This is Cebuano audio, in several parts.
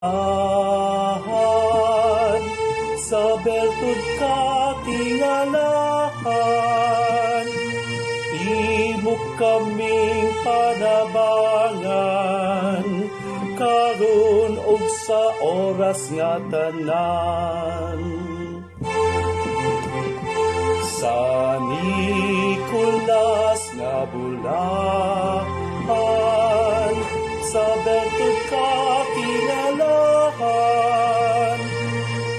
Sa bertud katingalahan, imo kaming panabangan karon ug sa oras nga tanan. Sa Nicolas nga bulahan, sa bertud katingalahan,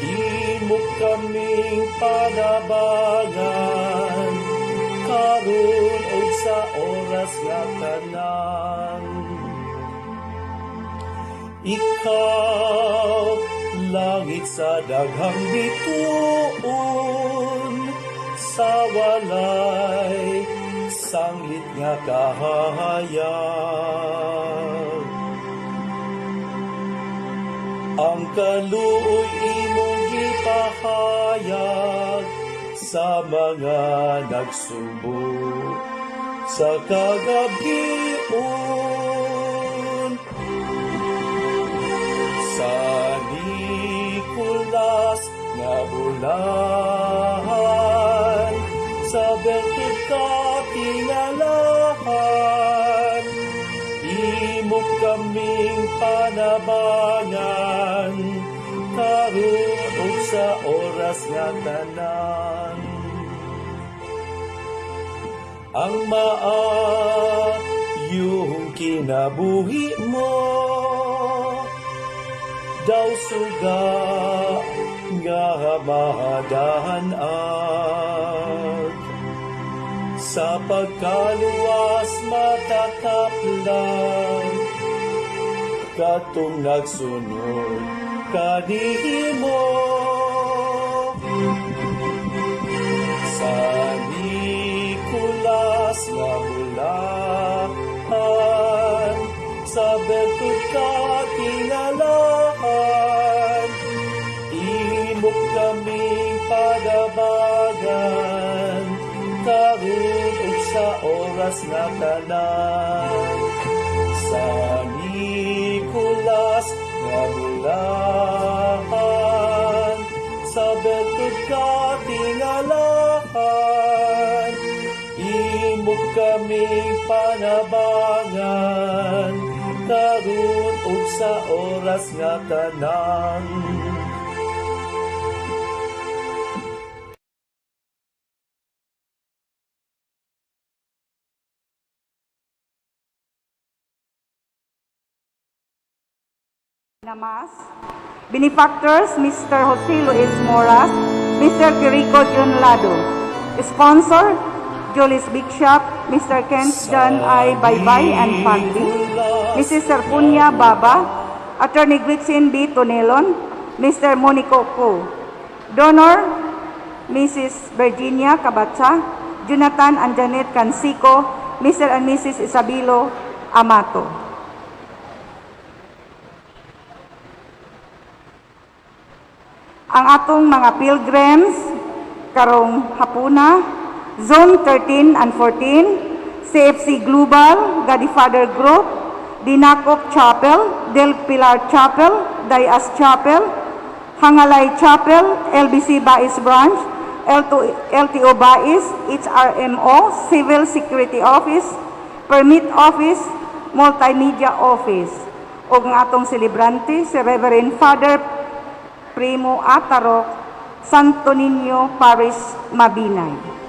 imo kaming panabangan karon ug sa oras nga tanan. Ikaw, langit sa daghang bituon, sa walay sanglit nga kahayag. Ang kaluoy imong gipahayag sa mga nagsubo sa kagabion. Sa Nicolas nga bulahan, sa bertud katingalahan, imo kaming panabangan karon ug sa oras nga tanan. Ang maayong kinabuhi mo daw suga nga madanag, sa pagkaluwas matataplan katong nagsunod kanimo. Sa Nicolas nga bulahan, sa bertud katingalahan, imo kaming panabangan karon ug sa oras nga tanan. Sa Nicolas nga bulahan, sa bertud katingalahan, imo kaming panabangan karon ug sa oras nga tanan. Namas. Benefactors, Mr. Jose Luis Moras, Mr. Quirico John Lado. Sponsor, Julie's Big Shop, Mr. Kent John I. Baybay and family, Mrs. Serpunya Baba, Attorney Gritsin B. Tonelon, Mr. Monico Co. Donor, Mrs. Virginia Cabatsa, Jonathan and Janet Cansico, Mr. and Mrs. Isabelo Amato. Ang atong mga pilgrims karong hapuna, Zone 13 and 14, CFC Global, Godfather Group, Dinakop Chapel, Del Pilar Chapel, Dayas Chapel, Hangalay Chapel, LBC Bais Branch, L2, LTO Bais, HRMO, Civil Security Office, Permit Office, Multimedia Office. Ug ang atong selebrante si Reverend Father Primo Atarok, Santo Niño Parish, Mabinay.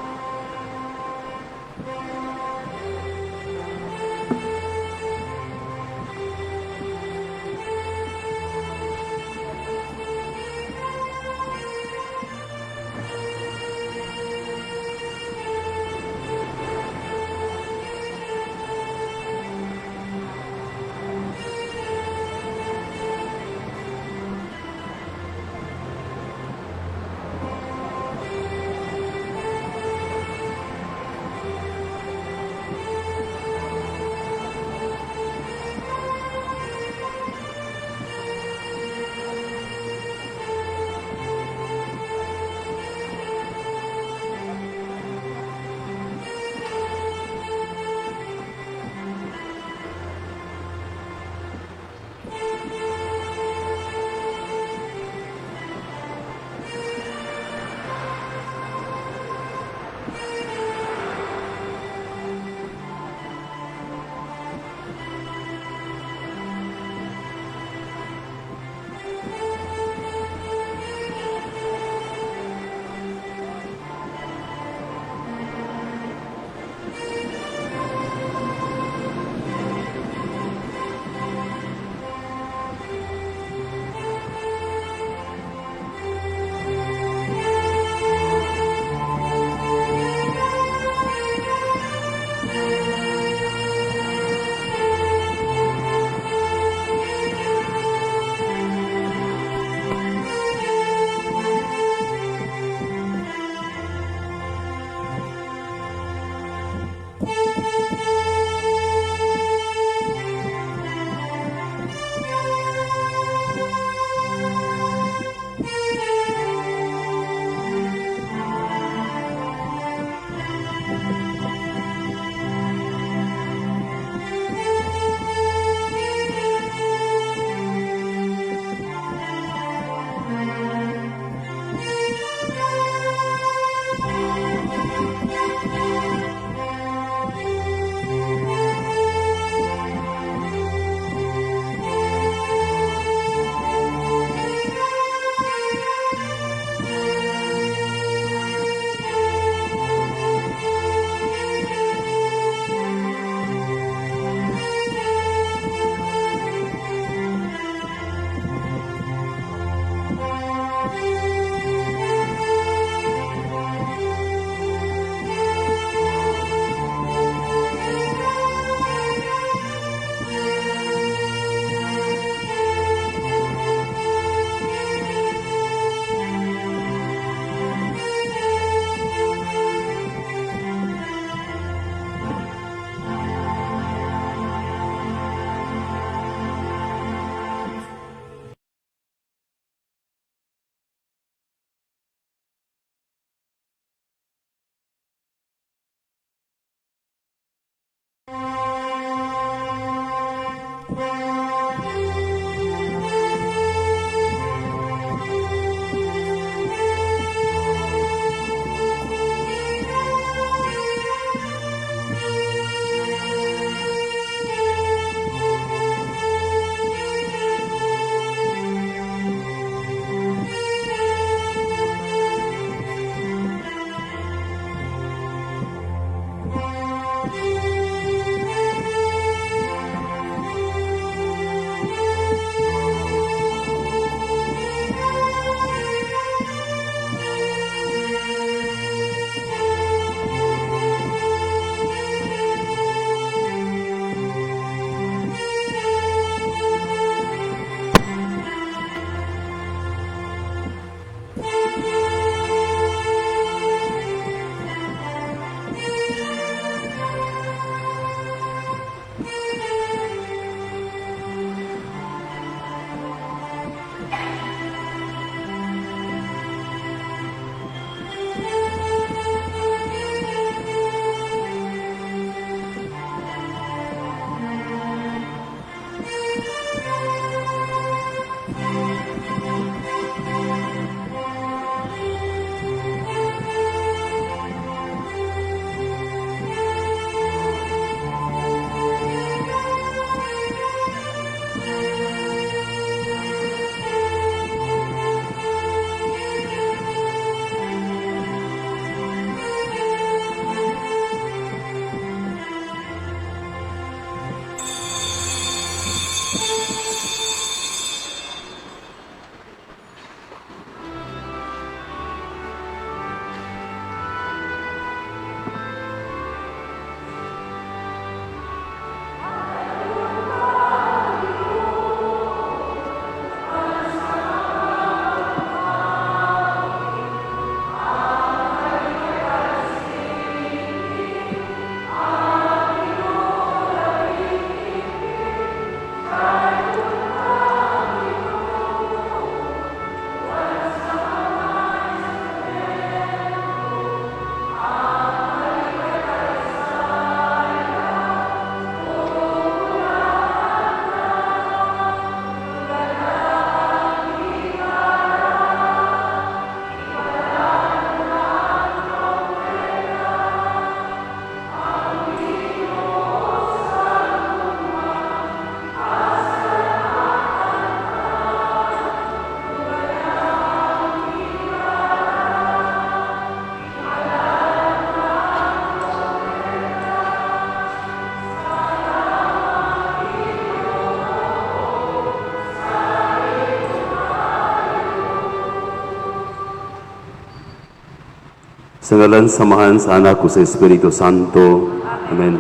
Sa ngalan sa Amahan, sa Anak ug sa Espiritu Santo. Amen.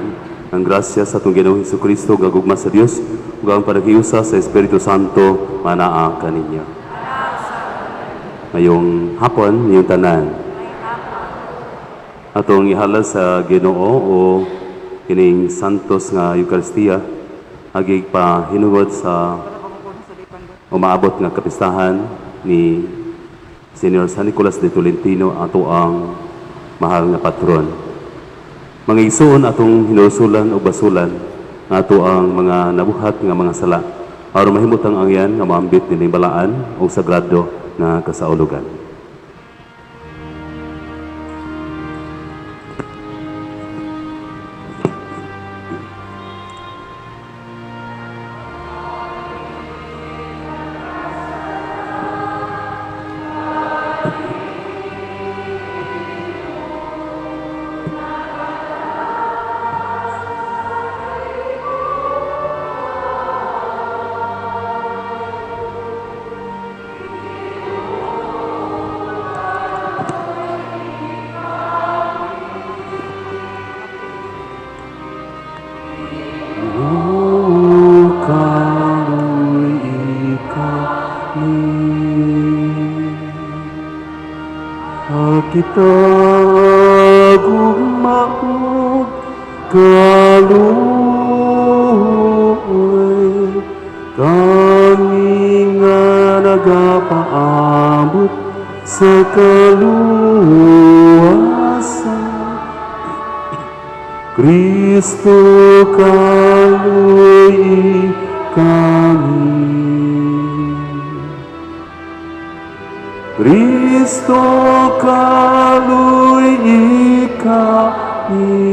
Ang grasya sa atong Ginoong Hesukristo, gugma sa Dios, ug ang panaghiusa sa Espiritu Santo manaa kaninyo. Mayong hapon niyong tanan. Atong ihalad sa Ginoo o kining Santos nga Eukaristiya agig pa hinungod sa umaabot nga kapistahan ni Senior San Nicolas de Tolentino, ato ang mahal nga patron. Mga igsuon, atong hinusulan o basulan nga ato ang mga nabuhat nga mga sala aron mahimutang angyan nga maambit nining balaan o sagrado nga kasaulugan. Kaloy kami kita gugmaog kaluoy, kami nga nagapaabot sa kaluwasan. Kristo, kaluoy kami. Kristo, kaluoy kami.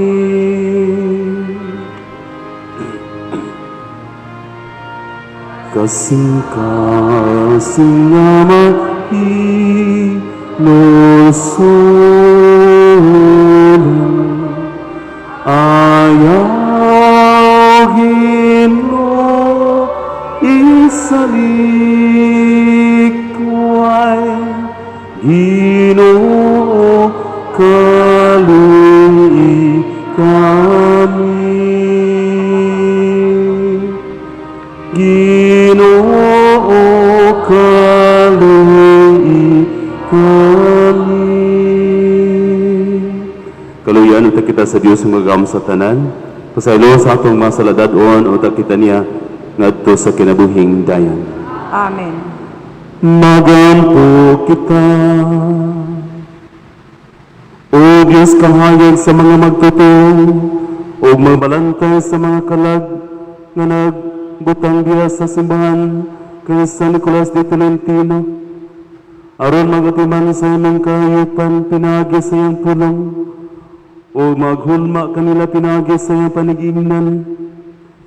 Kasing-kasing nga mahinusulan, ayaw Ginoo isalikway. Ginoo, kaluoy kami. Ginoo, kaluoy kami. Kaluyan unta kita sa Dios nga magagahom sa tanan. Pasaylo sa atong mga saladad-on unta kita niya ngadto sa kinabuhing dayon. Amen. Magampo kita. O Diyos, kahayag sa mga magtotoo o magbalantay sa mga kalag nga nagbutang diha sa simbahan kay San Nicolas de Tolentino, aron magatiman sa imong kahayupan pinaagi sa iyang pulong o maghulma kanila pinaagi sa iyang panigingnan,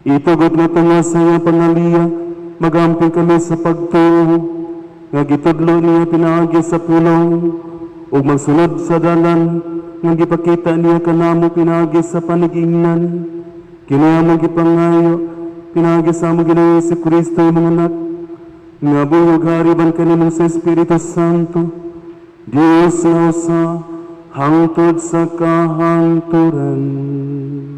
itugot nga tunga sa iyang pangaliya magamping kami sa pagtuo nga gitudlo niya pinaagi sa pulong ug magsunod sa dalan nga gipakita niya kanamo pinaagi sa panigingnan. Kini among gipangayo pinaagi sa among Ginoo Kristo, imong Anak, nga buhi ug hari ban kanimo sa Espiritu Santo, Dios nga usa hangtod sa kahangturan. Amen.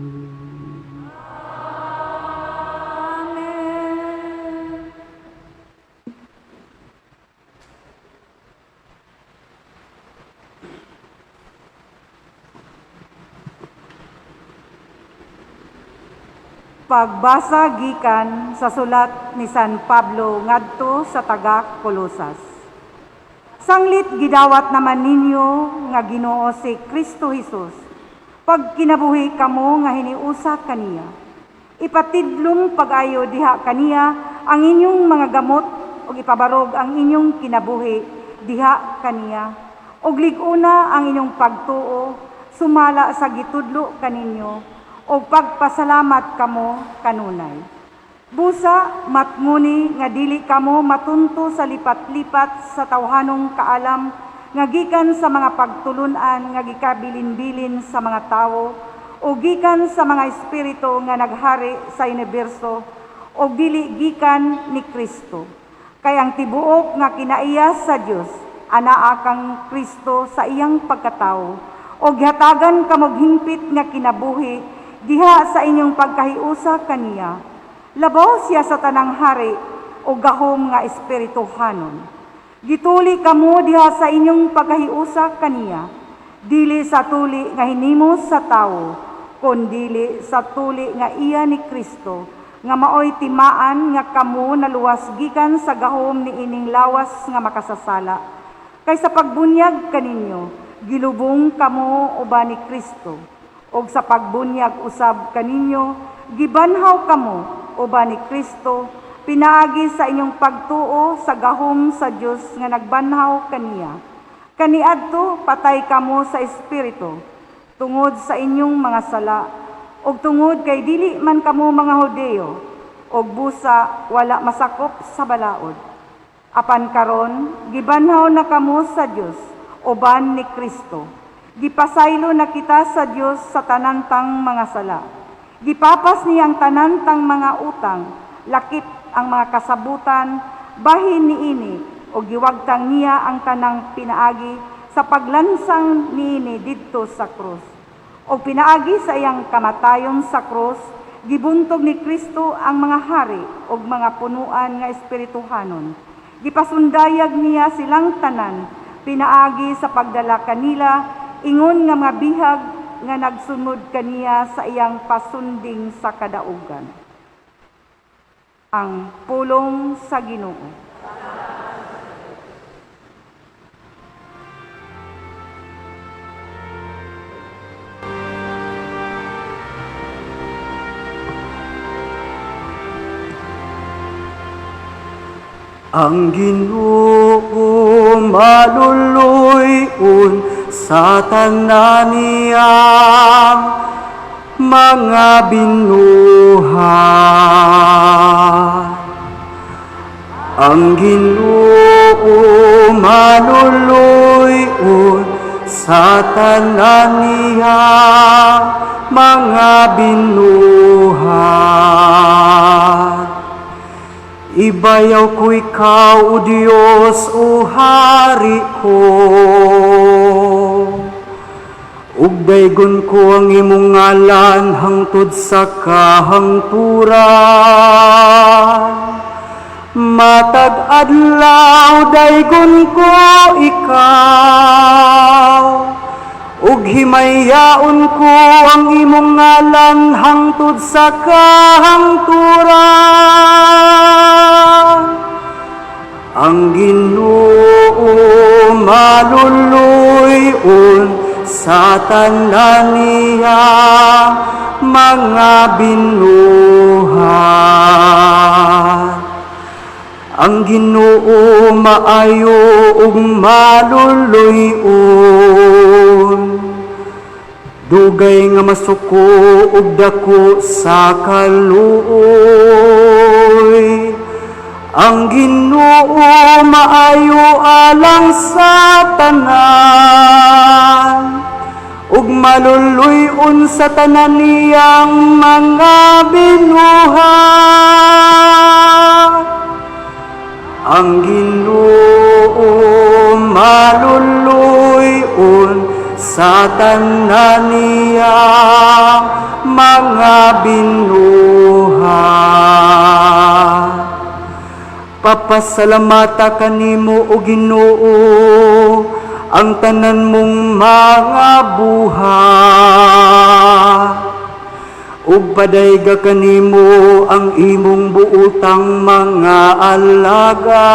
Pagbasa gikan sa sulat ni San Pablo ngadto sa taga Colosas. Sanglit gidawat naman ninyo nga Ginoo si Kristo Jesus, pagkinabuhi kamo nga hiniusa kaniya. Ipatidlong pag-ayo diha kaniya ang inyong mga gamot ug ipabarog ang inyong kinabuhi diha kaniya. Ug lig-una ang inyong pagtuo sumala sa gitudlo kaninyo ug pagpasalamat kamo kanunay. Busa matnguni nga dili kamo matunto sa lipat-lipat sa tawhanong kaalam nga gikan sa mga pagtulun-an nga gikabilin-bilin sa mga tawo o gikan sa mga espiritu nga naghari sa universo o dili gikan ni Kristo. Kay ang tibuok nga kinaiya sa Dios anaa kang Kristo sa iyang pagkatawo. O gihatagan kamog hingpit nga kinabuhi diha sa inyong pagkahiusa kaniya. Labaw siya sa tanang hari o gahom nga espirituhanon. Gituli kamo diha sa inyong pagkahiusa kaniya, dili sa tuli nga hinimo sa tawo, kundili sa tuli nga iya ni Kristo, nga maoy timaan nga kamo naluwas gikan sa gahom ni ining lawas nga makasasala. Kay sa pagbunyag kaninyo, gilubong kamo uban ni Kristo, ug sa pagbunyag usab kaninyo, gibanhaw kamo uban ni Kristo, pinaagi sa inyong pagtuo sa gahom sa Dios nga nagbanhaw kaniya. Kaniadto patay kamo sa espiritu tungod sa inyong mga sala, ug tungod kay dili man kamo mga Hudeo, ug busa wala masakop sa balaod. Apan karon gibanhaw na kamo sa Dios uban ni Kristo. Gipasaylo na kita sa Dios sa tanan tang mga sala. Gipapas niya ang tanan tang mga utang, lakip ang mga kasabutan, bahin niini, o giwagtang niya ang tanang pinaagi sa paglansang niini didto sa krus. O pinaagi sa iyang kamatayon sa krus, gibuntog ni Kristo ang mga hari ug mga punuan nga espirituhanon. Gipasundayag niya silang tanan, pinaagi sa pagdala kanila, ingon nga mga bihag nga nagsunod kaniya sa iyang pasunding sa kadaugan. Ang pulong sa Ginoo. Ang Ginoo maluluy-on sa tanan niyang mga binuhat. Ang Ginoo maluluy-on sa tanan niyang mga binuhat. Ibayaw ko ikaw, O Diyos, O Hari ko. Ug daygon ko ang imong ngalan hangtod sa kahangturan. Matag adlaw daygon ko ikaw, ug himayaon ko ang imong ngalan hangtod sa kahangturan. Ang Ginoo maluluy-on sa tanan niya mga binuhat. Ang Ginoo maayo ug maluluy-on, dugay nga masuko ug dako sa kaluoy. Ang Ginoo maayo alang sa tanan, ug maluluy-on sa tanan niyang mga binuhat. Ang Ginoo maluluy-on sa tanan niya mga binuhat. Papasalamata kanimo, o Ginoo, ang tanan mong mga buhat. Ug padayga kanimo ang imong buotang mga alaga.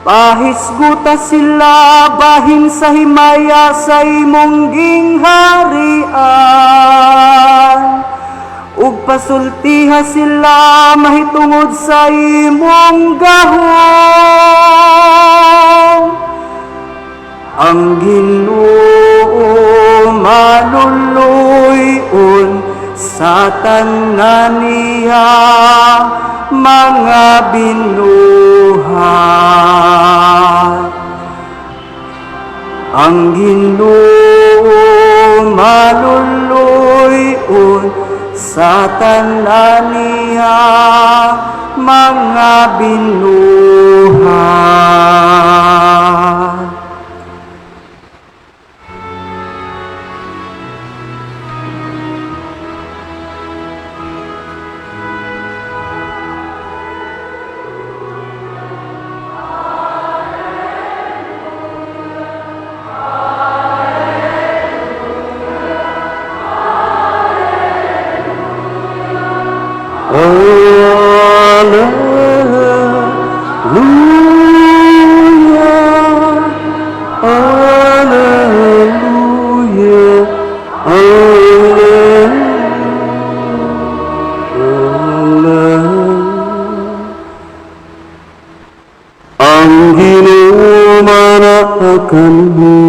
Pahisguta sila bahin sa himaya sa imong gingharian. Ug pasultiha sila mahitungod sa imong gahom. Ang Ginoo maluluy-on sa tanan niya mga binuhat. Ang Ginoo maluluy-on sa tanan niya mga binuhat. Alleluia, Alleluia, Alleluia. Ang Ginoo manaa kanimo.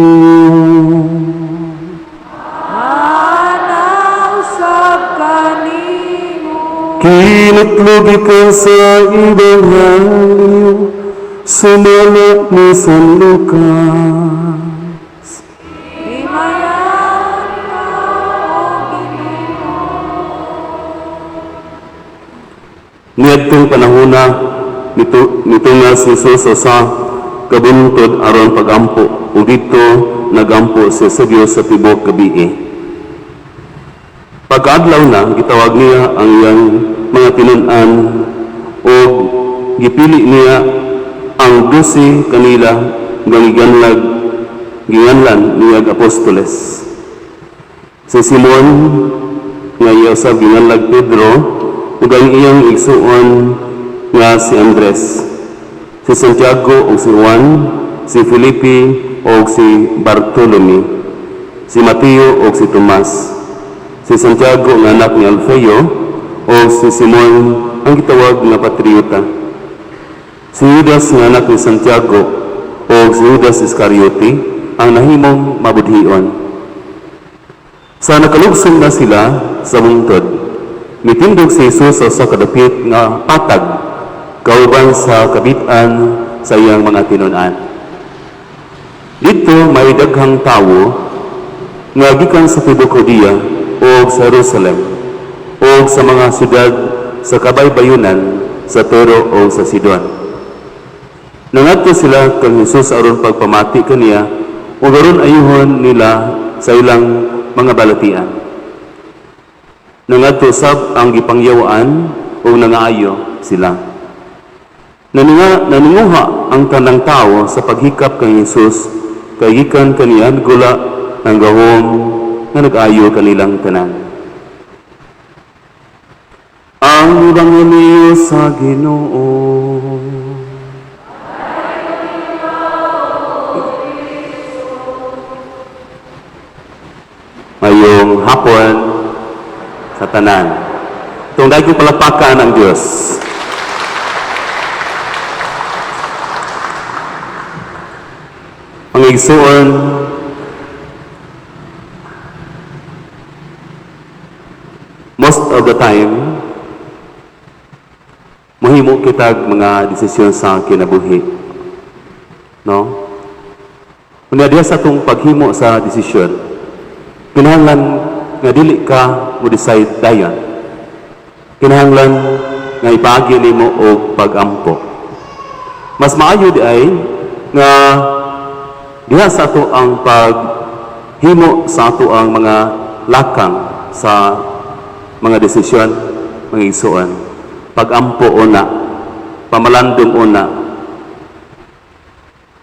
Usab kanimo. Kinatlog gikan sa Ebanghelyo sumala ni San Lucas. Himayaon ka, O Ginoo. Niadtong panahona nito nitunga si Jesus sa usa ka buntod aron pagampo, ug didto nagampo siya sa Dios sa tibuok gabii. Pagkaadlaw na, gitawag niya ang iyang mga tinun-an ug gipili niya ang 12 kanila nga giganlan niya apostoles. Si Simon nga iya usab ginganlag Pedro ug ang iyang igsuon nga si Andres, si Santiago ug si Juan, si Felipe ug si Bartolome, si Mateo ug si Tomas, si Santiago nga anak ni Alfeo ug si Simon ang gitawag nga Patriota, si Judas nga anak ni Santiago ug si Judas Iscariote ang nahimong mabudhion. Sa nakalugsong na sila sa bungtod, mitindog si Jesus sa usa ka dapit nga patag kauban sa kabit-an sa iyang mga tinun-an. Didto may daghang tawo nga gikan sa tibuok Judea ug sa Jerusalem ug sa mga syudad sa kabaybayunan sa Tiro ug sa Sidon. Nangadto sila kang Jesus aron pagpamati kaniya ug aron ayuhon nila sa ilang mga balatian. Nangadto sab ang gipangyawaan ug nangaayo sila. Naninguha ang tanang tao sa paghikap kang Jesus kay gikan kaniya gula ang gahom nga nag-ayo kanilang tanan. Ang Ebanghelyo sa Ginoo. Mayong hapon sa tanan. Itong dahil palakpakan ang Diyos. Ang igsuon, most of the time, mahimo kitag mga desisyon sa kinabuhi. No? Unya diha sa atong paghimo sa desisyon, kinahanglan nga dili ka mo decide dayon. Kinahanglan nga ipaagi nimo og pag-ampo. Mas maayo di ay nga diha sa ato ang paghimo sa ato ang mga lakang sa mga desisyon, mga igsuon. Pag-ampo una, pamalandong una,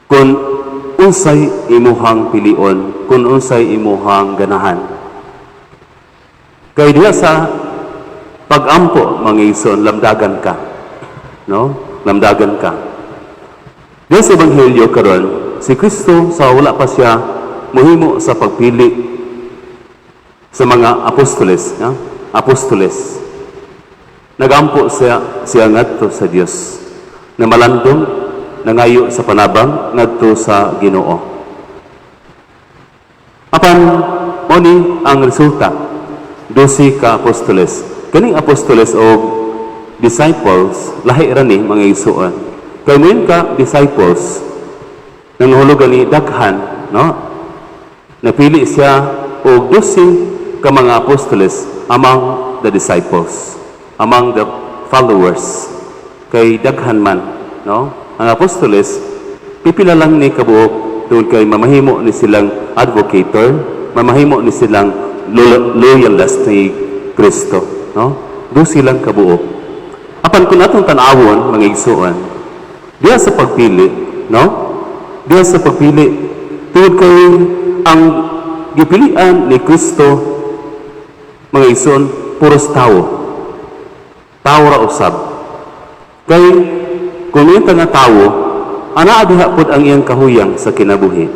kung unsay imuhang pilion, kung unsay imuhang ganahan. Kay diha sa pag-ampo, mga igsoon, lamdagan ka. No? Lamdagan ka. Diha sa Ebanghelyo karon, si Kristo sa wala pa siya muhimo sa pagpili sa mga apostoles, no? Apostoles. Nagampo siya ngadto sa Dios. Namalandong, nangayo sa panabang ngadto sa Ginoo. Apan mao ni ang resulta, 12 ka apostoles. Kaning apostoles o disciples, lahi ra ni, mga igsuon. Kay moingon ka disciples, nangahulugan ni daghan, no? Napili siya og 12 ka mga apostoles among the disciples, among the followers. Kay daghan man, no? Ang apostoles, pipila lang ni kabuok tungod kay mamahimo ni silang advocator, mamahimo ni silang loyalist ni Kristo, no? 12 lang kabuok. Apan kung atong tan-awon, mga igsuon, diha sa pagpili, no? Diha sa pagpili, tungod kay ang gipilian ni Kristo, mga igsuon, puros tawo. Tawo ra usab. Kay Kung ito nga tawo, anaa diha pod ang iyang kahuyang sa kinabuhi.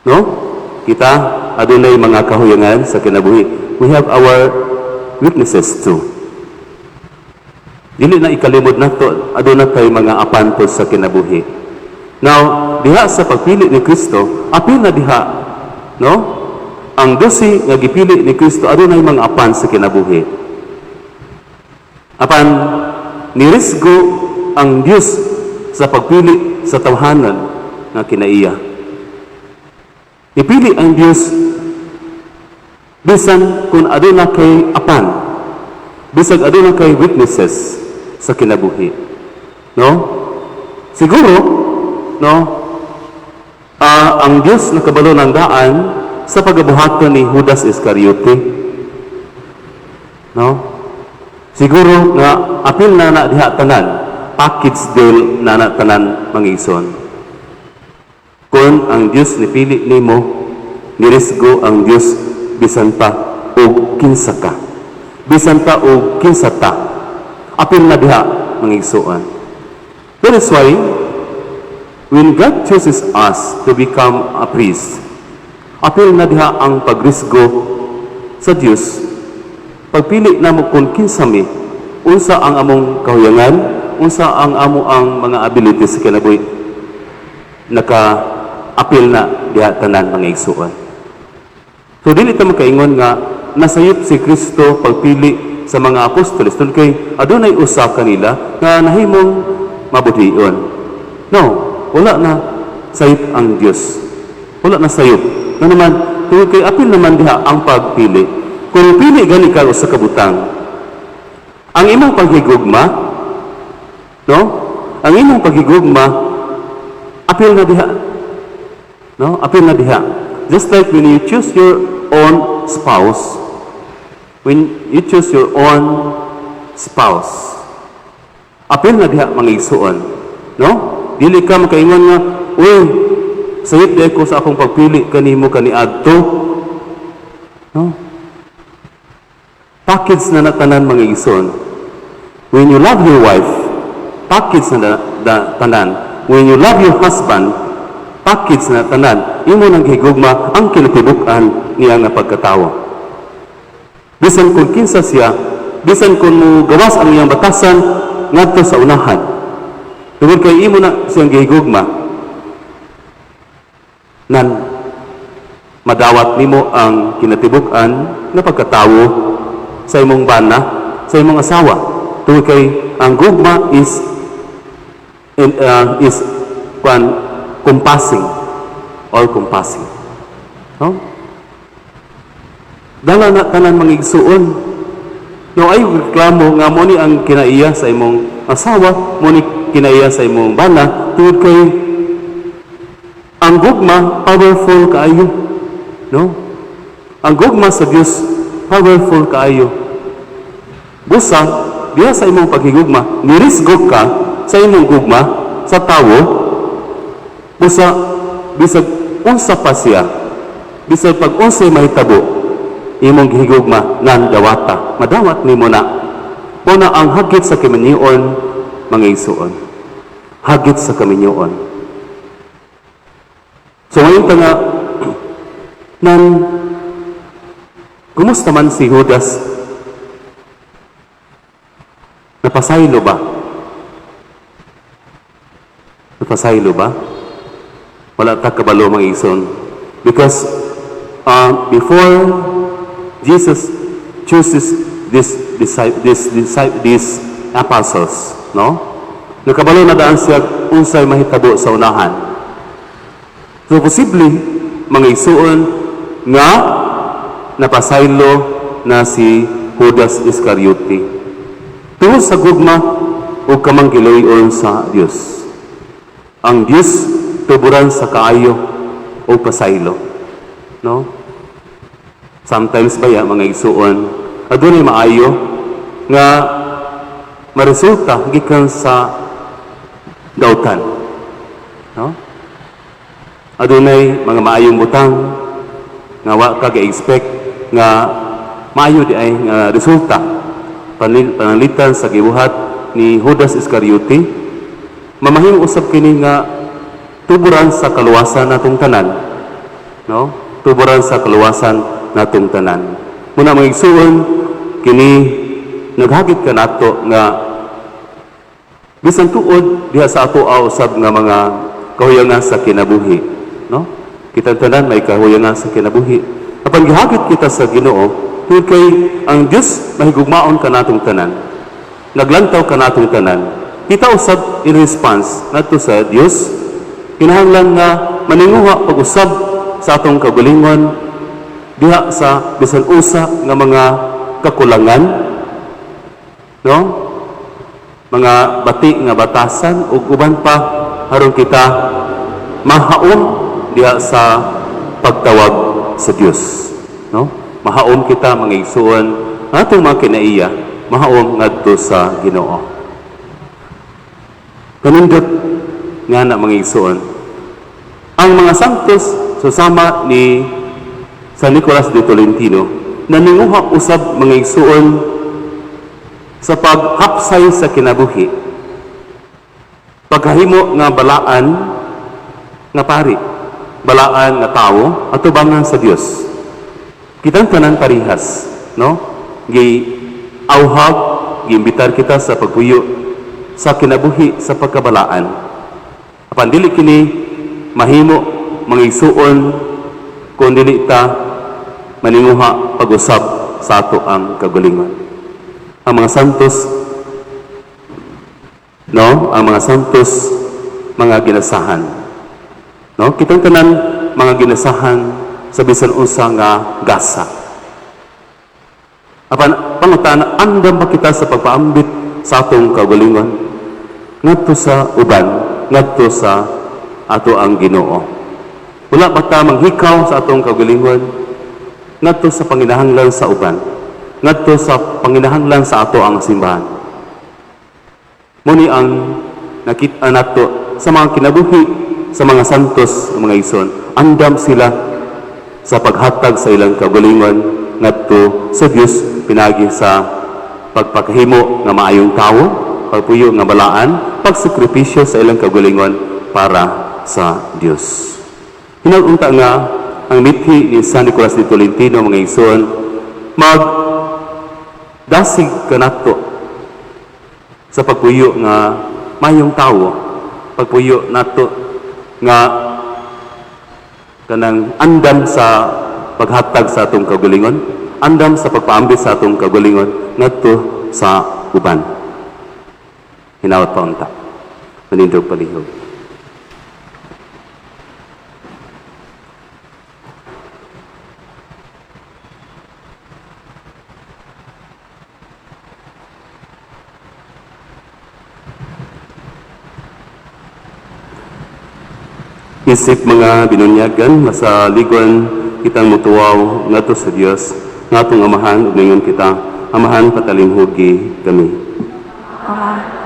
No? Kita, adunay mga kahuyangan sa kinabuhi. We have our weaknesses too. Dili na ikalimod nato, aduna kay mga apan pod sa kinabuhi. Now, diha sa pagpili ni Kristo, apil na diha, no? Ang 12 nga gipili ni Kristo, adunay mga apan sa kinabuhi. Apan nirisgo ang Dios sa pagpili sa tawhanan nga kinaiya. Ipili ang Dios bisan kung aduna kay apan, bisag aduna kay weaknesses sa kinabuhi. No? Siguro, no, ang Dios nakabalo ng daan sa pagabuhaton ni Judas Iscariote. No? Siguro nga apil na na diha tanan, package deal na na tanan, mga igsoon. Kung ang Dios nipili nimo, nirisgo ang Dios bisan pa og kinsa ka. Bisan pa og kinsa ta. Apil na diha, mga igsoon. That is why when God chooses us to become a priest, apil na diha ang pagrisgo sa Dios. Pagpili namo kung kinsa mi, unsa ang among kahuyangan, unsa ang amo ang mga abilities sa kinabuhi, naka-apil na diha tanan, mga igsuon. So dili ta makaingon nga nasayop si Kristo pagpili sa mga apostoles tungod kay adunay usa kanila nga nahimong mabudlayon. No, wala na sayop ang Dios. Wala na sayop. Na naman, tungod kay apil naman diha ang pagpili. Kung pili gani ka usa ka butang, ang imong paghigugma, no? Ang imong paghigugma, apil na diha. No? Apil na diha. Just like when you choose your own spouse, when you choose your own spouse, apil na diha, mga igsuon. No? Dili ka makaingon nga, "Uy, sayop di ko sa akong pagpili kanimo kaniadto." No? Package na na tanan, mga igsoon. When you love your wife, package na, na tanan. When you love your husband, package na tanan. Imo nang gihigugma ang kinatibuk-an niya nga pagkatawo. Bisan kung kinsa siya, bisan kung gawas ang iyang batasan ngadto sa unahan. Tungod kay imo na siyang gihigugma, nan madawat nimo ang kinatibuk-an nga pagkatawo sa imong bana, sa imong asawa. Tungod kay ang gugma is kwan compassing, all compassing. No? Dala na tanan, mga igsuon. No, ay reklamo nga mo ni ang kinaiya sa imong asawa, mo ni kinaiya sa imong bana, tungod kay ang gugma powerful kaayo. No? Ang gugma sa Dios powerful kaayo. Busa, diha sa imong paghigugma, nirisgo ka sa imong gugma sa tawo, busa bisag unsa pa siya, bisag pag unsay mahitabo, imong gihigugma nan dawata, madawat nimo na. Una ang hagit sa kaminyoon, mga igsuon. Hagit sa kaminyoon. So ngayon ta nga, nan, kumusta man si Judas? Napasaylo ba? Napasaylo ba? Wala ta kabalo, mga igsoon. Because before Jesus chooses this apostles, no? Nakabalo na daan siya unsay mahitabo sa unahan. So posible, mga igsuon, nga napasaylo na si Judas Iscariote. Tungod sa gugma o kamanggiloy sa Dios. Ang Dios tuburan sa kaayo o pasaylo. No? Sometimes baya, mga igsuon, adunay maayo nga maresulta gikan sa dautan. No? Adunay mga maayong butang nga wa ka ga-expect nga maayo di ay nga resulta pananglitan sa gibuhat ni Judas Iscariote, mamahimo usab kini nga tuburan sa kaluwasan natong tanan, no? Tuburan sa kaluwasan natong tanan. Muna, mga igsuon, kini naghagit kanato nga bisan tuod diha sa ato usab nga mga kahuyangan sa kinabuhi, no? Kitang tanan may kahuyangan sa kinabuhi. Apan gihagit kita sa Ginoo tungod kay ang Dios mahigugmaon kanatong tanan. Naglantaw kanatong tanan. Kita usab, in response ngadto sa Dios, kinahanglan nga maninguha pag-usab sa atong kaugalingon diha sa bisan usa nga mga kakulangan, no, mga bati nga batasan ug uban pa, aron kita mahaom diha sa pagtawag sa Dios, no? Mahaom kita, mga igsuon, atong mga kinaiya, mahaom ngadto sa Ginoo. Kanindot nga na, mga igsuon, ang mga santos susama ni San Nicolas de Tolentino naninguha usab, mga igsuon, sa paghapsay sa kinabuhi, pagkahimo nga balaan nga pari, balaan nga tawo atubangan sa Dios. Kitang tanan parihas, no? Gi auhag, giimbitar kita sa pagpuyo sa kinabuhi sa pagkabalaan. Apan dili kini mahimo, mga igsuon, kung dili ta maninguha pag-usab sa ato ang kaugalingon. Ang mga santos, no? Ang mga santos mga ginasahan. No? Kitang tanan mga ginasahan sa bisan unsa nga gasa. Apan pangutana, andam ba kita sa pagpaambit sa atong kaugalingon ngadto sa uban, ngadto sa ato ang Ginoo? Wala ba ta manghikaw sa atong kaugalingon ngadto sa panginahanglan sa uban, ngadto sa panginahanglan sa ato ang simbahan? Mao ni ang nakita nato sa mga kinabuhi sa mga santos, mga igsoon. Andam sila sa paghatag sa ilang kaugalingon ngadto sa Dios pinagi sa pagpakahimo nga maayong tawo, pagpuyo nga balaan, pagsakripisyo sa ilang kaugalingon para sa Dios. Hinaunta nga ang mithi ni San Nicolas de Tolentino, mga igsoon, mag dasig kanato sa pagpuyo nga mayong tawo, pagpuyo nato nga kanang andam sa paghatag sa atong kaugalingon, andam sa pagpaambit sa atong kaugalingon ngadto sa uban. Hinawat pa unta. Manindog palihog. Isip mga binunyagan, masaligon kitang mutuwaw ngadto sa Dios, nga atong Amahan, ug ningon kita, "Amahan, patalimhugi kami." Ama.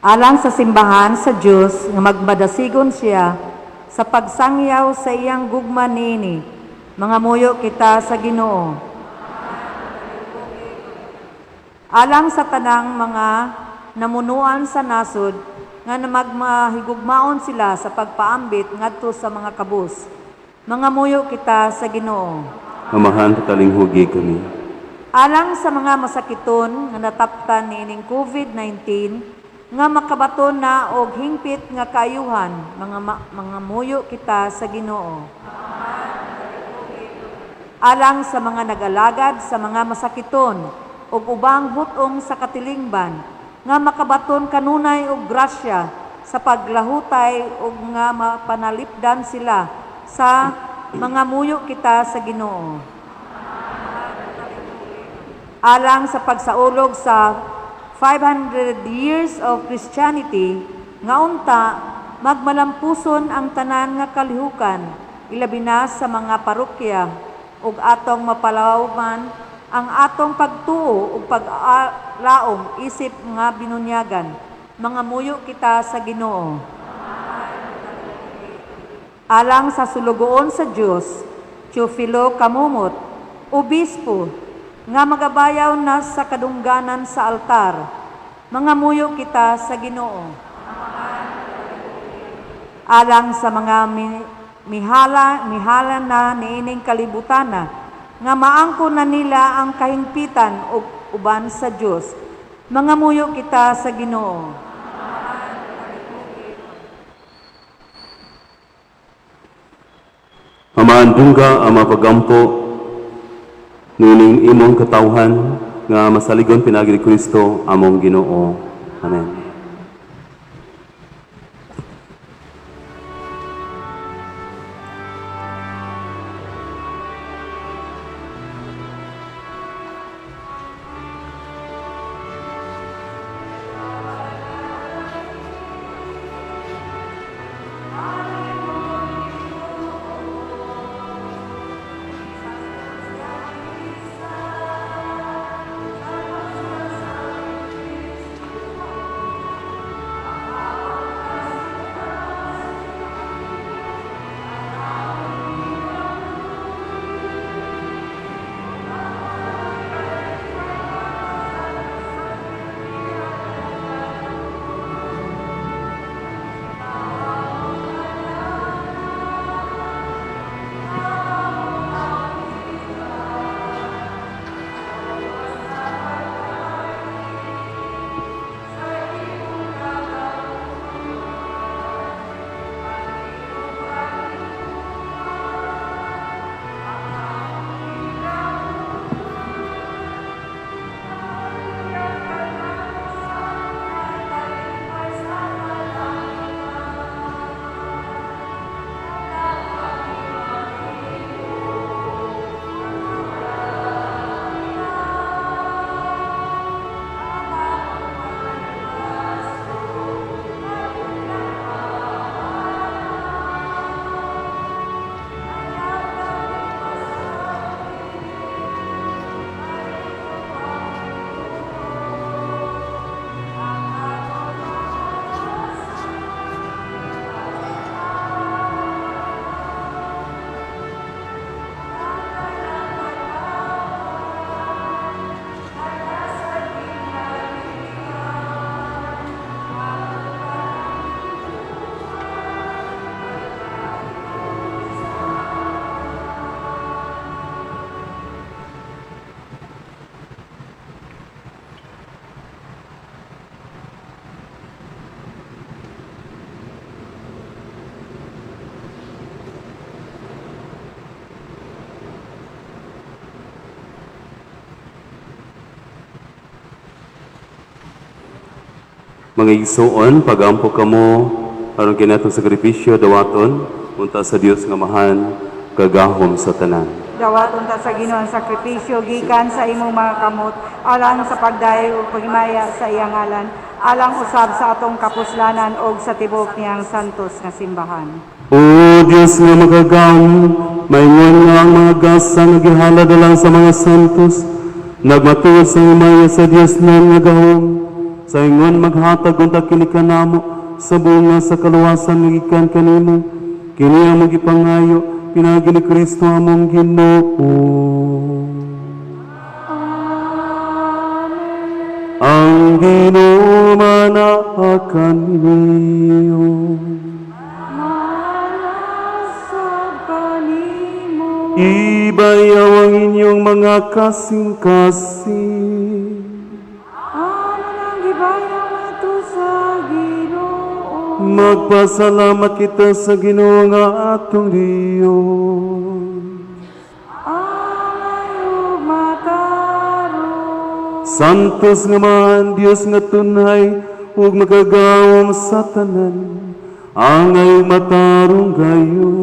Alang sa simbahan sa Dios nga magmadasigon siya sa pagsangyaw sa iyang gugma niini. Mangamuyo kita sa Ginoo. Alang sa tanang mga namunuan sa nasod nga magmahigugmaon sila sa pagpaambit ngadto sa mga kabus. Mangamuyo kita sa Ginoo. Amahan, patalinghugi kami. Alang sa mga masakiton nga nataptan niining COVID-19 nga makabaton na og hingpit nga kaayuhan, mangamuyo kita sa Ginoo. Alang sa mga nag-alagad sa mga masakiton ug ubang hut-ong sa katilingban nga makabaton kanunay og grasya sa paglahutay ug nga mapanalipdan sila sa mangamuyo kita sa Ginoo. Alang sa pagsaulog sa 500 years of Christianity nga unta magmalampuson ang tanan nga kalihukan ilabi na sa mga parokya ug atong mapalawman ang atong pagtuo ug paglaom isip nga binunyagan. Mangamuyo kita sa Ginoo. Alang sa sulugoon sa Dios, Teofilo Camomot, obispo, nga magabayaw na sa kadungganan sa altar, mangamuyo kita sa Ginoo. Alang sa mga mihala na niining kalibutana, nga maangko na nila ang kahingpitan ug uban sa Dios, mangamuyo kita sa Ginoo. Amaan dungga ang mapagampo nining imong katawhan nga masaligon pinaagi ni Kristo among Ginoo. Amen. Mga igsuon, pagampo kamo aron kinatong sakripisyo dawaton unta sa Dios nga Amahan kagahom sa tanan. Dawaton ta sa Ginoo ang sakripisyo gikan sa imong mga kamot alang sa pagdayo ug paghimaya sa iyang ngalan, alang usab sa atong kapuslanan og sa tibuok niyang santos nga simbahan. O Dios nga makagahom, maingon nga ang mga gasa nga gihalad alang sa mga santos, nagmatuod sa himaya sa Dios nan nga gahom, sa ingon maghatag unta kini kanamo sa bunga sa kaluwasan nga gikan kanimo, kini ang magipangayo pinaagi ni Kristo among Ginoo. Ang Ginoo manaa kaninyo. Manasab kanimo. Ibayaw ang inyong mga kasing-kasing. Amo nang gibayaw ngadto sa Ginoo. Magpasalamat kita sa Ginoo nga atong Dios. Angay ug matarong. Santos nga man Dios nga tunay ug makagawom sa tanan, angay ug matarong gayo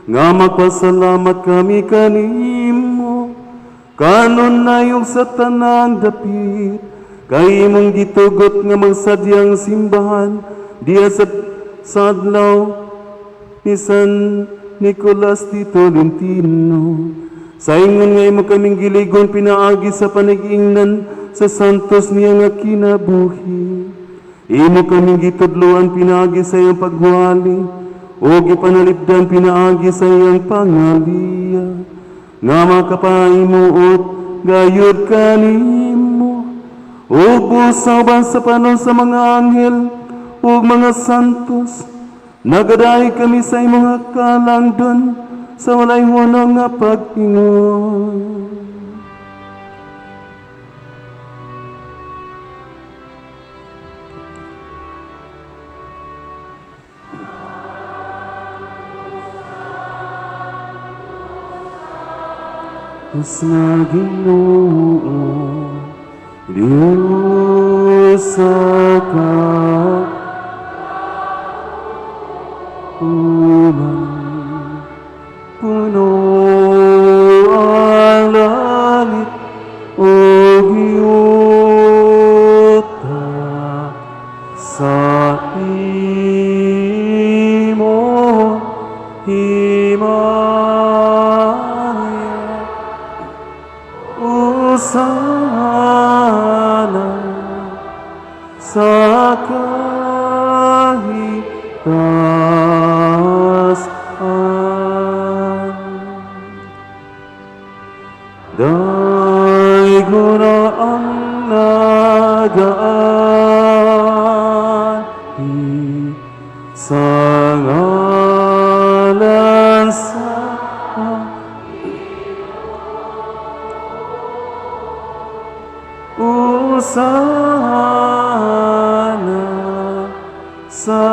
nga magpasalamat kami kanimo kanunay ug sa tanan dapit kay imong gitugot nga magsadyang simbahan diya sa adlaw ni San Nicolas de Tolentino. Sa ingon nga imo kaming giligon pinaagi sa panag-ingnan sa santos niya nga kinabuhi. Imo kaming gitudloan pinaagi sa iyang paghuali ug ipanalipdan pinaagi sa iyang pangaliya. Nga makapahimuot gayud kanimo ug busa uban sa panon sa mga anghel ug mga santos, nagadahi kami sa imong kalangdon sa walay hunong nga pag-ingon. Diyos nga Ginoo, Diyos sa kauman, puno ang langit ug yuta sa imong himaya. Hosana sa kahitasan. Daigon ang nagaanhi sa ngalan sa Hosana sa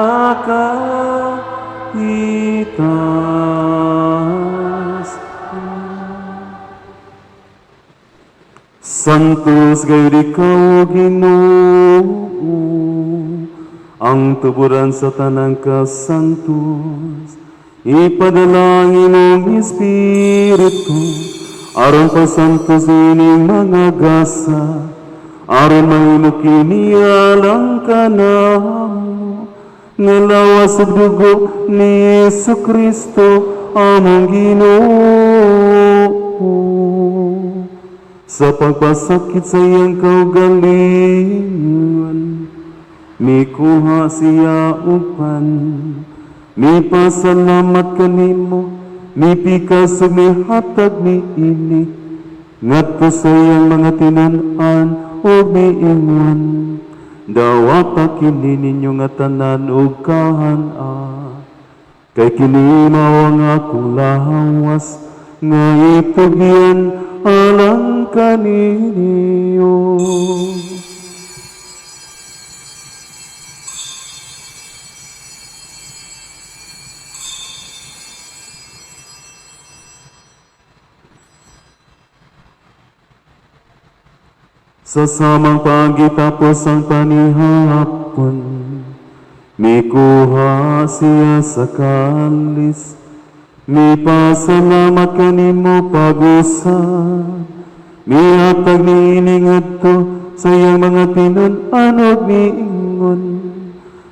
kahitasan. Santos gayud ikaw, Ginoo, ang tuburan sa tanang kasantos. Ipadala ang imong Espiritu aron pasantos ining mga gasa, aron mahimo kini alang kanamo nga lawas ug dugo ni Hesus Kristo among Ginoo. Sa pagpasakit sa iyang kaugalingon, mikuha siya upan, mipasalamat kanimo, mipikas ug mihatag niini ngadto sa iyang mga tinun-an ug miingon, "Dawata kini ninyo nga tanan ug kahan-a, kay kini mao ang akong lawas nga itugyan alang kaninyo." Sa samang paagi tapos ang panihapon, mikuha siya sa kalis, mipasalamat kanimo pag-usab, mihatag niini ngadto sa iyang mga tinun-an ug miingon,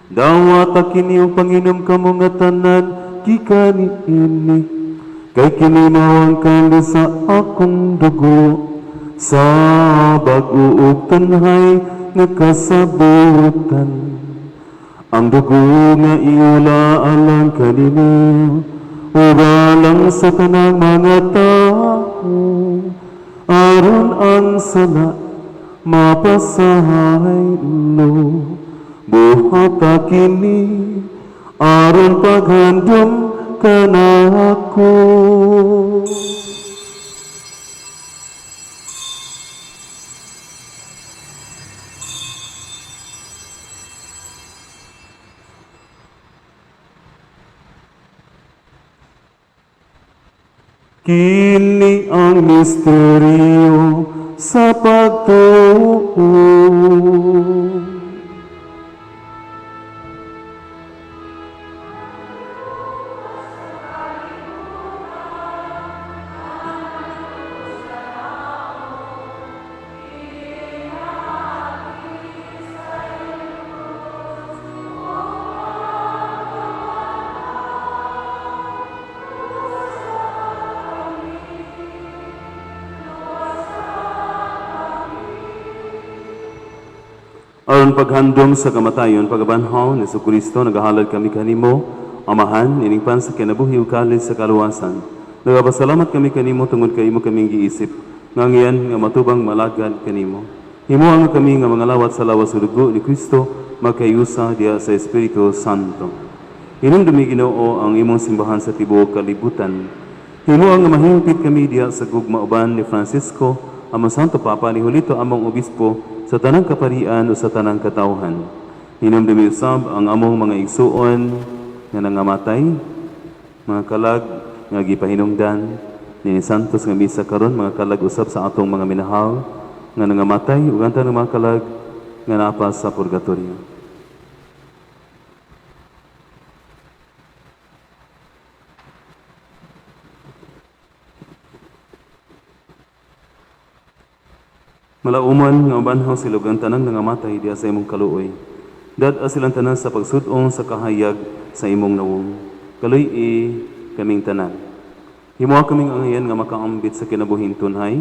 "Dawata kini ug panginom kamo nga tanan gikan niini, kay kini mao ang kalis sa akong dugo, sa bag-o ug tunhay nga kasabutan. Ang dugo nga iula alang kaninyo ug alang sa tanang mga tao, aron ang sala mapasaylo. Buhata kini aron paghandom kanako." Kini ang misteryo sa pagtuo. Aron paghandom sa kamatayon, pagabanhaw ni Kristo, nagahalad kami kanimo, Amahan, ining pan sa kinabuhi ug kalis sa kaluwasan. Nagapasalamat kami kanimo tungod kay imo kaming giisip, nga ngiyan nga matubang malagad kanimo. Himoa nga kami nga mga lawat sa lawas ug dugo ni Kristo, magkayusa diha sa Espiritu Santo. Hinumdumi, Ginoo, ang imong simbahan sa tibuok kalibutan. Himoa nga mahimpit kami diha sa gugma uban ni Francisco, among Santo Papa, ni Julito among Obispo, sa tanang kaparian o sa tanang katawhan. Hinumdumi usab ang among mga igsuon nga nangamatay, mga kalag nga gipahinungdan ni Santos nga misa karon, mga kalag usab sa atong mga minahal nga nangamatay ug ang tanang mga kalag nga naa sa purgatorio. Malauman nga mabanhaw sila ug ang tanan nangamatay diha sa imong kaluoy. Dad-a silang tanan sa pagsud-ong sa kahayag sa imong nawong. Kaluy-i kaming tanan. Himoa kaming angayan nga makaambit sa kinabuhing tunhay.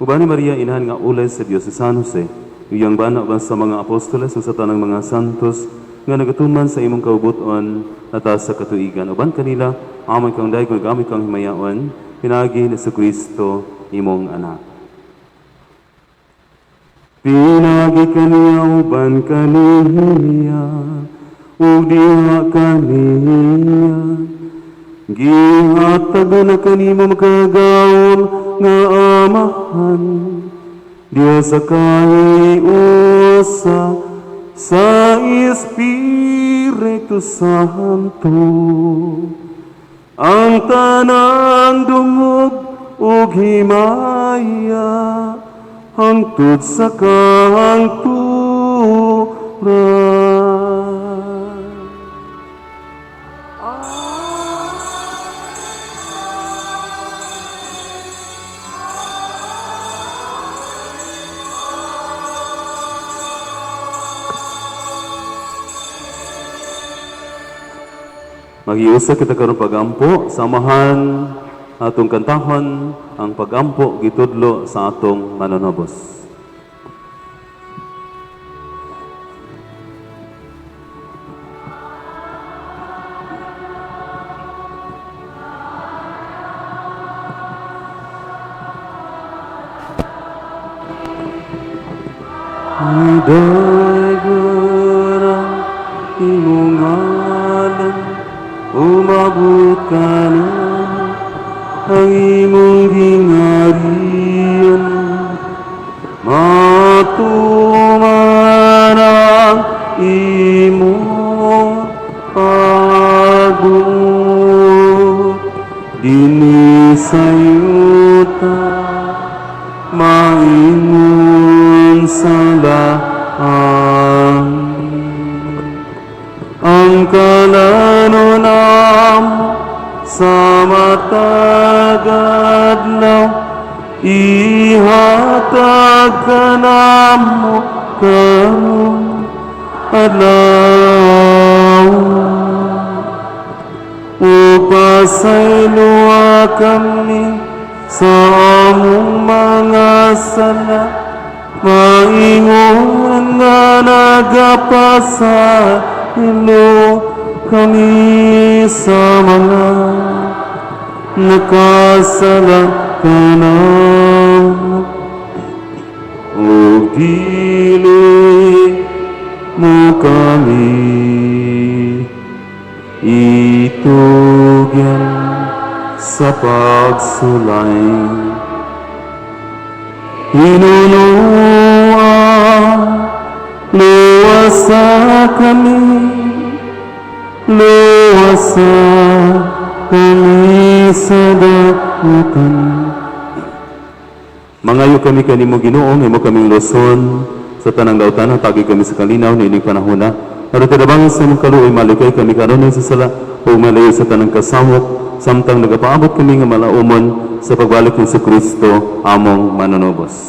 Uban ni Maria inahan nga ulay sa Diyos si San Jose. Iyang bana uban sa mga apostoles ug sa tanang mga santos nga nagatuman sa imong kaubuton ata sa katuigan. Uban kanila, amoy kang daygon ug amoy kang himayaon, pinaagi ni Kristo imong anak. Pinaagi kaniya uban kaniya ug diha kaniya gihatag na kanimo makagagahom nga Amahan diha sa kahiusa sa Espiritu Santo ang tanang dungog ug himaya hangtod sa kahangturan. Magiusa kita karon pagampo, samahan atong kantahon ang pagampo gitudlo sa atong manunobos. Daygon ang imong ngalan, umabot kanamo ang imong gingharian, matuman ang imong pagbuot dinhi sa yuta maingon sa langit. Ang kalanon namo sa matag adlaw ihatag kanamo karong adlaw. Ug pasayloa kami sa among mga sala, maingon nga nagapasaylo kami sa mga nakasala kanamo. Ug dili mo kami itugyan sa pagsulay. Hinunoa, luwasa kami, luwasa kami sa dautan. Mangayo kami kanimo, Ginoo, nga imo kaming luwason sa tanang dautan, hatagi kami sa kalinaw niining panahona. Aron tinabangan sa imong kaluoy, malikay kami kanunay sa sala ug malayo sa tanang kasamok samtang nagapaabot kami nga malaumon sa pagbalik ni Kristo among manunubos.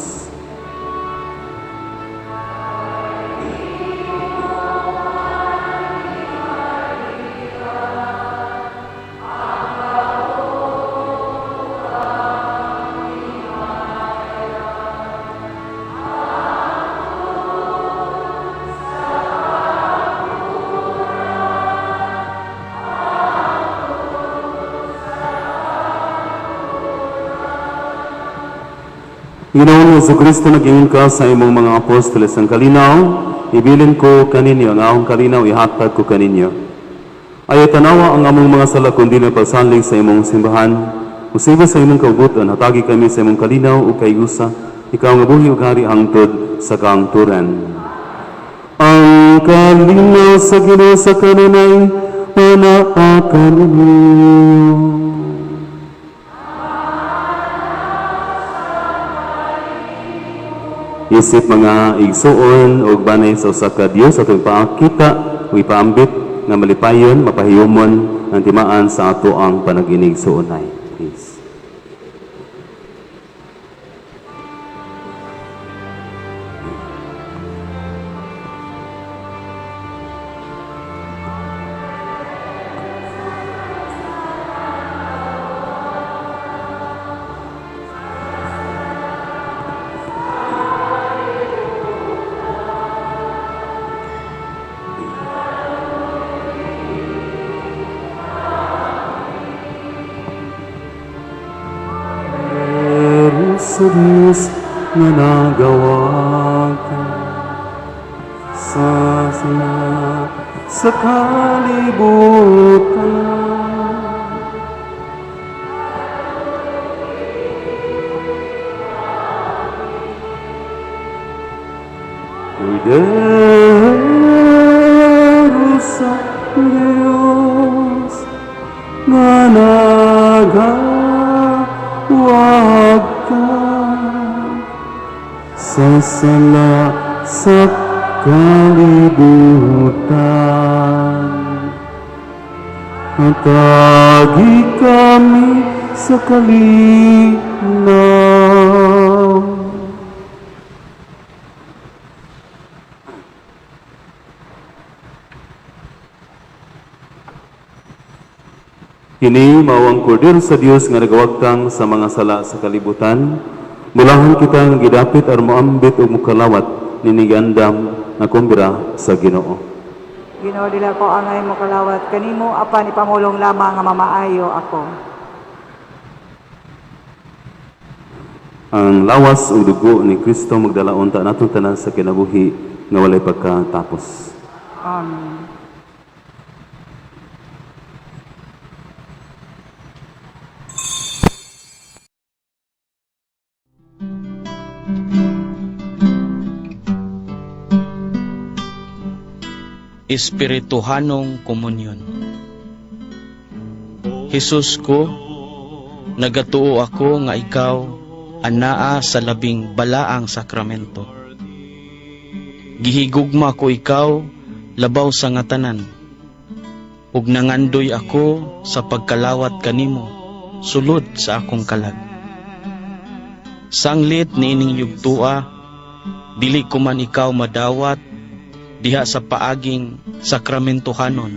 Ginoong Jesu Kristo, nag-ingon ka sa imong mga apostoles, "Ang kalinaw ibilin ko kaninyo, ang akong kalinaw ihatag ko kaninyo. Ayaw tanawa ang among mga sala kundi ang pagsalig sa imong simbahan. Usiba sa imong kaubutan, hatagi kami sa imong kalinaw ug kaigusa, ikaw nga buhi ug hari hangtod sa kahangturan." Ang kalinaw sa Ginoo sa kanunay anaa kaninyo. Isip mga igsuon ug banay sa usa ka Dios, atong ipaakita ug ipaambit nga malipayon, mapahiyumon ang timaan sa ato ang panag-inigsuonay. Peace. Pero sa Diyos nga nagawagtang sa sala sa kalibutan. Kordero sa Diyos nga nagawagtang sa sala sa kalibutan. Hatagi kami sa kalinaw. Kini mao ang kordero sa Dios nga nagawagtang sa mga sala sa kalibutan. Mulahan kita nga gidapit aron moambit ug mokalawat nining giandam nga kumbira sa Ginoo. Ginoo, dili ako angay mokalawat kanimo apan ipamulong lamang nga mamaayo ako. Ang lawas ug dugo ni Kristo magdala unta natong tanan sa kinabuhi nga walay pagkatapos. Amen. Espirituhanong Komunyon. Jesus ko, nagatuo ako nga ikaw anaa sa labing balaang sakramento. Gihigugma ko ikaw labaw sa nga tanan. Ug nangandoy ako sa pagkalawat kanimo sulod sa akong kalag. Sanglit niining yugtua, dili ko man ikaw madawat diha sa paaging sakramentohanon.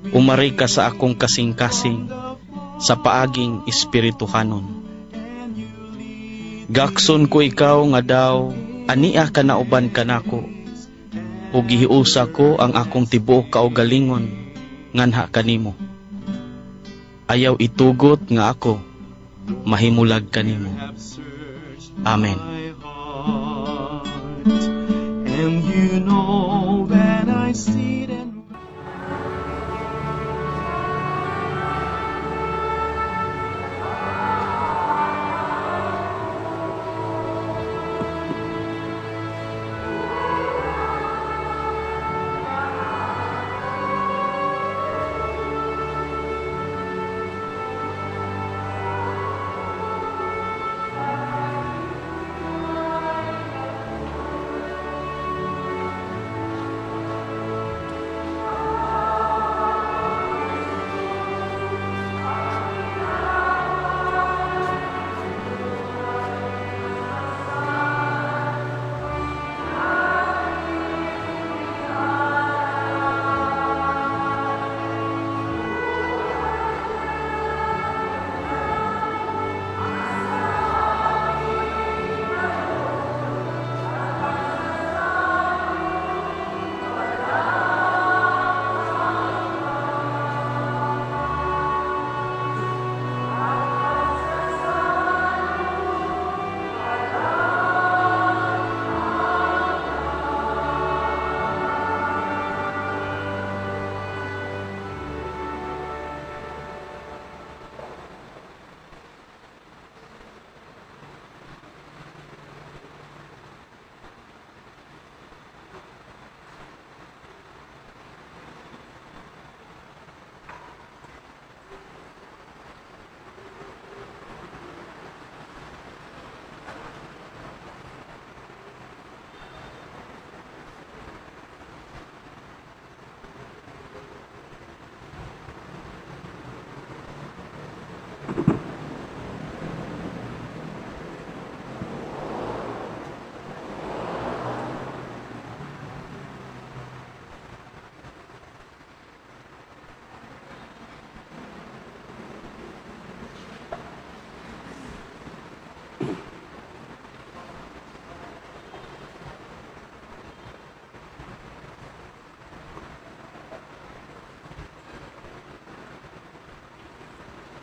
Umari ka sa akong kasing-kasing sa paaging espirituhanon. Gakson ko ikaw nga daw ania ka nauban kanako, ug gihiusa ko ang akong tibuok kaugalingon nganha kanimo. Ayaw itugot nga ako mahimulag kanimo. Amen. And you know that I sit and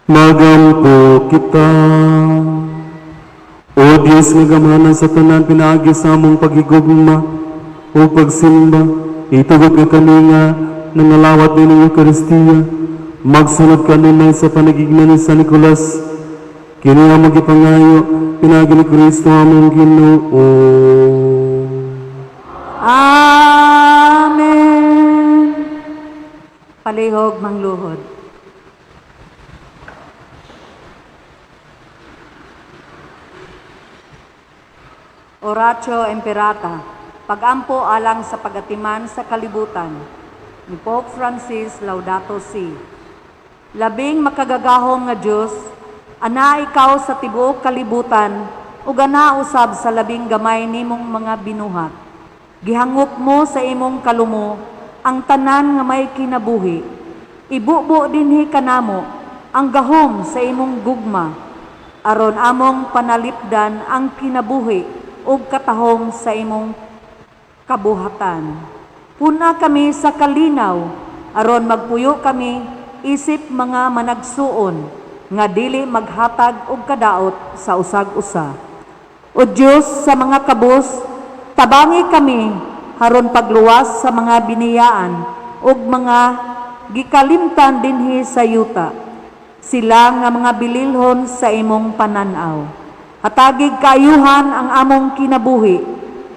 Magampo kita. O Diyos nga gamhanan sa tanan, pinaagi sa among paghigugma o pagsimba, itugot nga kami nga nangalawat nining Eukaristiya, magsunod kanunay sa panagignan ni San Nicolas, kini ang magipangayo, pinaagi ni Kristo among Ginoo. Amen. Palihog mangluhod. Oratio Imperata, pagampo alang sa pagatiman sa kalibutan, ni Pope Francis, Laudato Si. Labing makagagahom nga Dios, ana ikaw sa tibuok kalibutan ug ana usab sa labing gamay nimong mga binuhat. Gihangop mo sa imong kalumo ang tanan nga may kinabuhi. Ibubo dinhi kanamo ang gahom sa imong gugma, aron among panalipdan ang kinabuhi ug katahom sa imong kabuhatan. Puna kami sa kalinaw, aron magpuyo kami isip mga managsuon nga dili maghatag og kadaot sa usag-usa. O Dios sa mga kabus, tabangi kami haron pagluwas sa mga biniyaan ug mga gikalimtan dinhi sa yuta. Sila nga mga bililhon sa imong panan-aw. Hatagig kaayuhan ang among kinabuhi,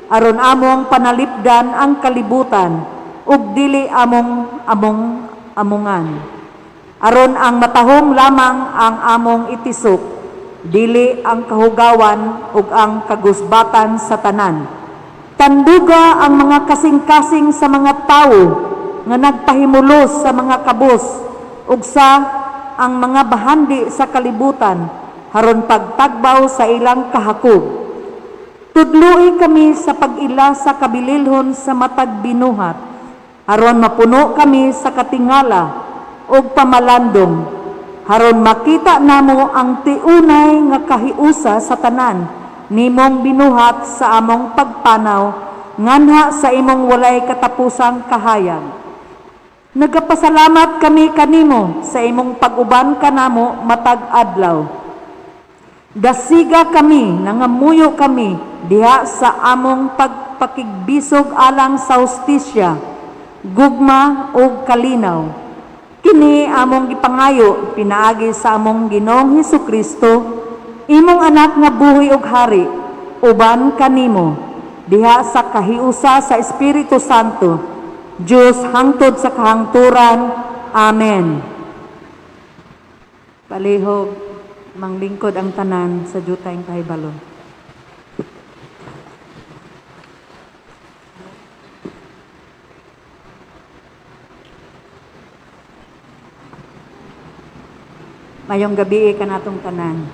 aron among panalipdan ang kalibutan ug dili among among amungan. Aron ang matahom lamang ang among itisok, dili ang kahugawan ug ang kagusbatan sa tanan. Tanduga ang mga kasing-kasing sa mga tawo nga nagpahimulos sa mga kabus ug sa ang mga bahandi sa kalibutan haron pagtagbaw sa ilang kahakog. Tudloi kami sa pag-ila sa kabililhon sa matag binuhat, aron mapuno kami sa katingala ug pamalandong, haron makita namo ang tiunay nga kahiusa sa tanan nimong binuhat sa among pagpanaw nganha sa imong walay katapusang kahayag. Nagapasalamat kami kanimo sa imong pag-uban kanamo matag adlaw. Dasiga kami, nangamuyo kami diha sa among pagpakigbisog alang sa hustisya, gugma ug kalinaw. Kini among gipangayo pinaagi sa among Ginoong Hesukristo, imong anak nga buhi ug hari, uban kanimo diha sa kahiusa sa Espiritu Santo, Dios hangtod sa kahangturan. Amen. Palihog manglingkod ang tanan sa jutayng kahibalo. Mayong gabi kanatong tanan.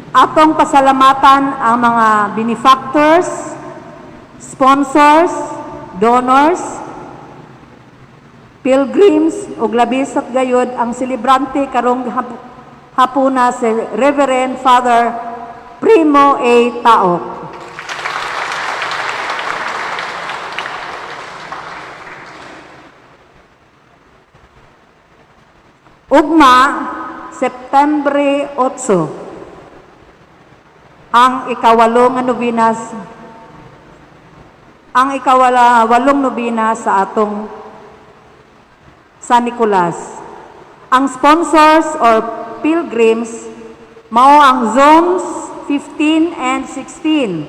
Atong pasalamatan ang mga benefactors, sponsors, donors, pilgrims ug labis at gayod ang selebrante karong hapuna si Reverend Father Primo A. Taok. Ugma, Septembre 8, ang ikawalo nga nobenas, ang ikawalong nobena sa atong San Nicolas. Ang sponsors or pilgrims mao ang zones 15 and 16.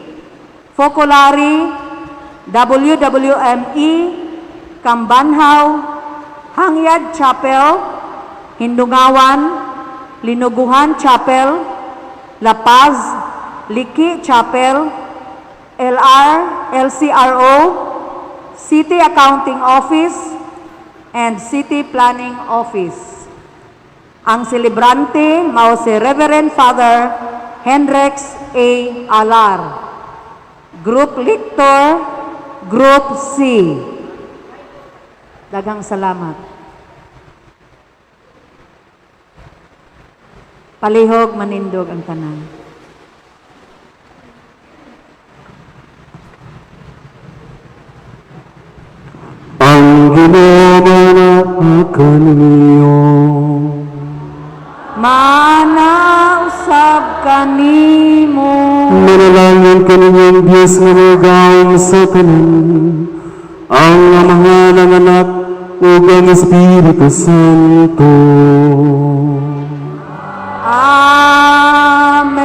Focolari, WWME, Kambanhaw, Hangyad Chapel, Hindungawan, Linuguhan Chapel, La Paz, Liki Chapel, LR, LCRO, City Accounting Office, and City Planning Office. Ang selebrante mao si Reverend Father Hendrix A. Alar, Group Lector, Group C. Daghang salamat. Palihog manindog ang tanan. Ang Ginoo kaniniyo. Maana usab kanimo. Manalangin kaninyong Diyos nga mogaom sa tanan, ang Amahan, ang Anak, ug ang Espiritu Santo. Amen.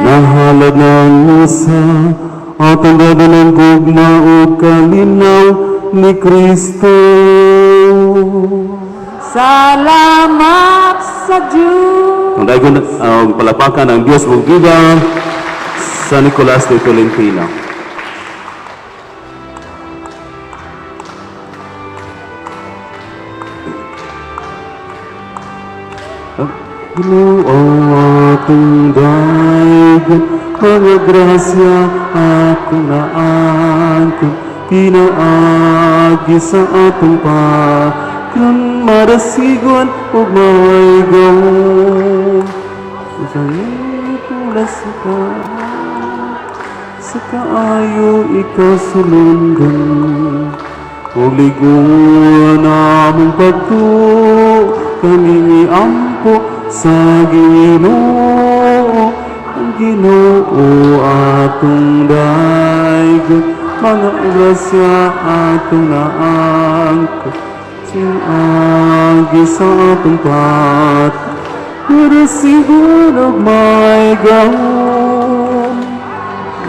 Nahalad na ang misa, atong ng gugma ug kalinaw ni Kristo. Salamat sa Diyos. Ang dayon ang palapakan ng Diyos mong gida sa Nicolas de Tolentino. Ginoo atong daygon, mga grasya atong naangkon, pinaagi sa atong patron, marasigon ug may gahom. Sa tulas ka, sa kaayo ikaw sulunggan, ug ligon among pagtuo, kami ampo sa Ginoo, ang Ginoo atong daygon, mga grasya atong naangko, sinagi sa atong pat, marasigon og may gahom.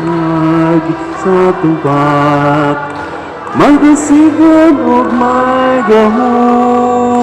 Agi sa atong pat, magasigon og may gahom.